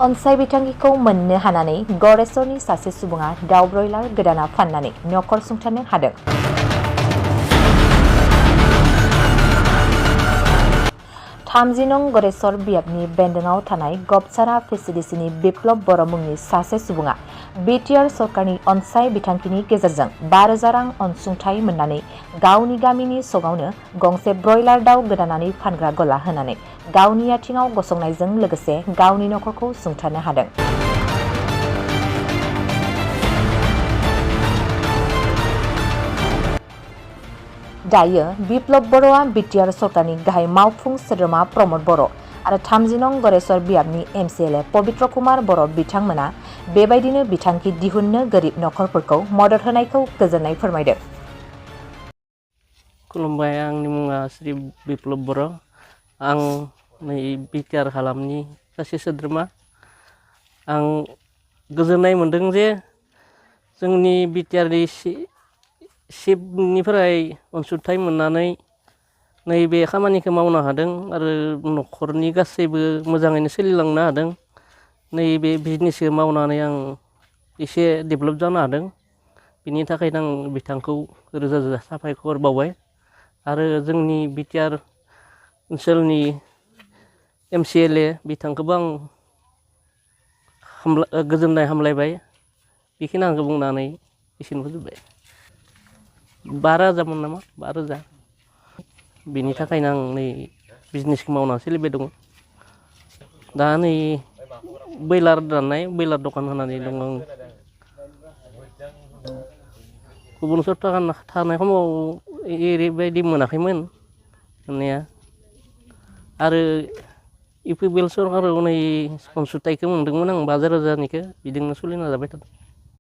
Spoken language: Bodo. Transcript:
अनसाय बिथांखिखौ मोननो हानानै गरेस्वरनि सासे सुबुङा दाउ ब्रयलार गोदाना फाननानै नखर सुंथानो हादों। 30 नं गरेस्वर बियाबनि बेन्दोङाव थानाय गबसारा फेसिलिटिनि बिप्लब बर' मुंनि सासे सुबुङा बिटिआर सरकारनि अनसाय बिथांखिनि गेजेरजों 5,000 रां अनसुंथाइ मोननानै गावनि गामिनि सगावनो गंसे ब्रयलार दाउ गोदानानै फानग्रा गला होनानै गावनि आथिङाव गसंनायजों लोगोसे गावनि नखरखौ सुंथानो हादों। दायो बिप्लब बर'आ बिटिआर सरकारनि गाहाय मावफुं सोद्रोमा प्रमद बर' आरो 30 नं गरेस्वर बियाबनि एमसिएलए पबित्र कुमार बर' बिथांमोना बेबायदिनो बिथांखि दिहुननो गोरिब नखरफोरखौ मदद होनायखौ गोजोननाय फोरमायदों। खुलुमबाय, आंनि मुङा श्री बिप्लब बर'। आं नै बिटिआर हालामनि सासे सोद्रोमा। आं गोजोननाय मोनदों जे जोंनि बिटिआरनि चिफनिफ्राय अनसुंथाइ मोननानै नैबे खामानिखौ मावनो हादों आरो नखरनि गासैबो मोजाङैनो सोलिलांनो हादों। नैबे बिजनेसखौ मावनानै आं एसे डेभेलप जानो हादों। बिनि थाखायनो आं बिथांखौ रोजा रोजा साबायखर बावबाय आरो जोंनि बिटिआर ओनसोलनि एमसिएलए बिथांखौबो आं गोजोननाय हामलायबाय। बेखिनिखौ बुंनानै एसेनो फोजोबबाय। 12,000 मोन नामा? 12,000। बिनि थाखायनो आं नै बिजनेसखौ मावनानै सोलिबाय दङ। दा नै ब्रयलार दाननाय ब्रयलार दखान होनानै दङ आं। गुबुन सरकार थानाय समाव ओरैबायदि मोनाखैमोन मोननाया, आरो इउपिपिएल सरकाराव नै अनसुंथाइखौ मोनदोंमोन आं 5,000 निखौ, बिजोंनो सोलिना जाबाय थादों।